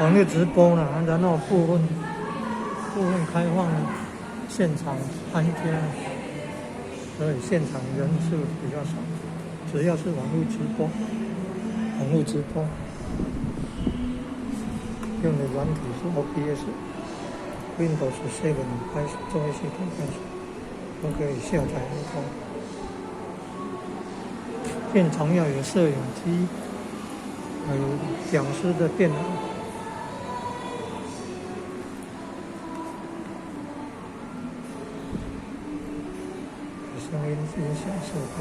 網路直播啦，然後部分開放現場參加，所以現場人數比較少，主要是網路直播，網路直播用的軟體是 OBS，Windows 7開始作業系統開始都可以下載安裝。現場要有攝影機，還有講師的電腦。聲音音響設備。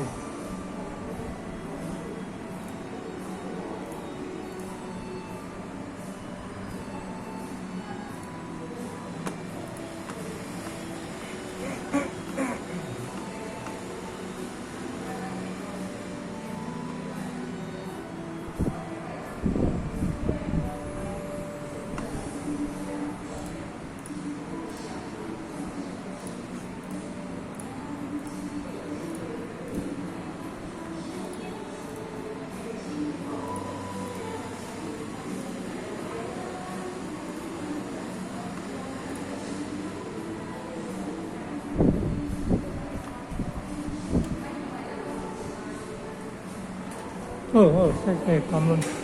好好，謝謝感恩。